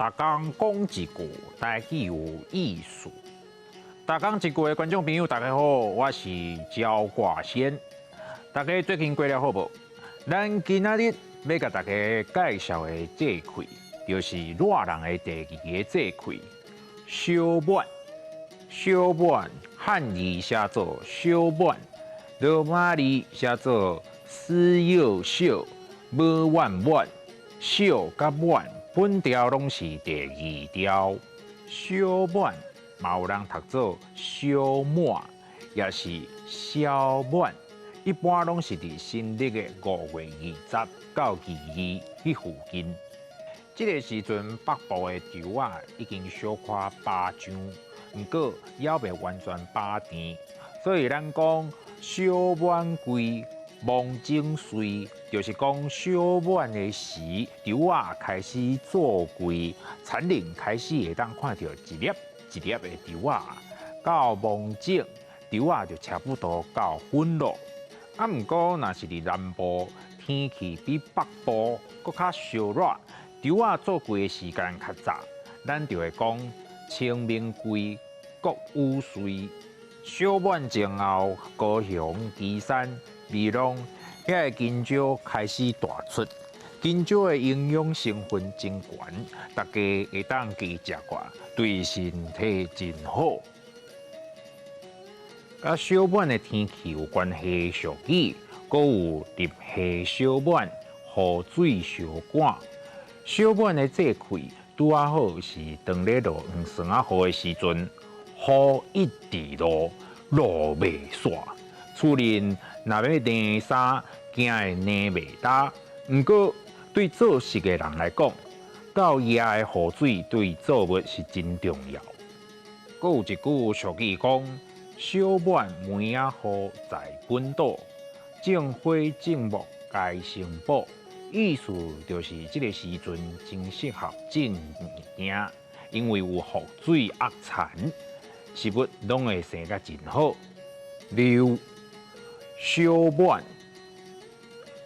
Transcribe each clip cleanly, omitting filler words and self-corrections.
逐工講一句台語有意思。逐工一句的觀眾朋友，大家好，我是焦掛先。大家最近過了好無？咱今仔日欲共大家介紹的節氣，就是熱人的第二个節氣——小滿。小滿漢語寫做小滿，羅馬字寫做四有小，無滿滿，小佮滿本調攏是第二調。小滿嘛有人讀做小滿，也是小滿，一般攏是佇新曆的5月20到22彼附近。這个時陣北部的稻仔已經小可飽漿，毋過猶未完全飽甜，所以咱講小滿歸，芒種穗，就是講小滿的時，稻仔開始做季，田裡開始會當看著一粒一粒的稻仔。到芒種，稻仔就差不多夠粉咯。啊，毋過若是佇南部，天氣比北部閣較燒熱，稻仔做季的時間較早，咱就會講清明季，穀雨穗。小滿前後，高雄、旗山、美濃遐个香蕉開始大出，香蕉的營養成分真懸，大家會當加食寡，對身體真好。佮小滿的天氣有關係俗語，閣有立夏小滿，雨水相趕。小滿的節氣拄仔好是當咧落黃霜仔雨的時陣，雨一直落，落袂煞。厝裡若欲晾衫，驚會晾袂焦。毋過對做食的人來講，夠掖的雨水對作物是真重要。閣有一句俗語講：小滿梅仔雨在本島，種花種木皆成寶。意思就是這个時陣真適合種物件，因為有雨水壓田，食物攏會生甲真好。六小滿，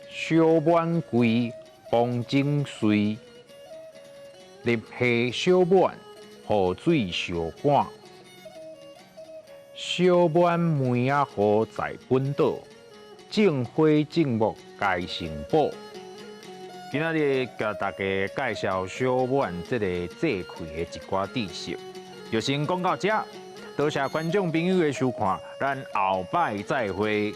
小滿歸，芒種穗，立夏小滿，雨水相趕。小滿梅仔雨在本島，種花種木皆成寶。今仔日共大家介紹小滿這个節氣的一寡知識，就先講到這。多謝觀眾朋友的收看，咱後擺再會。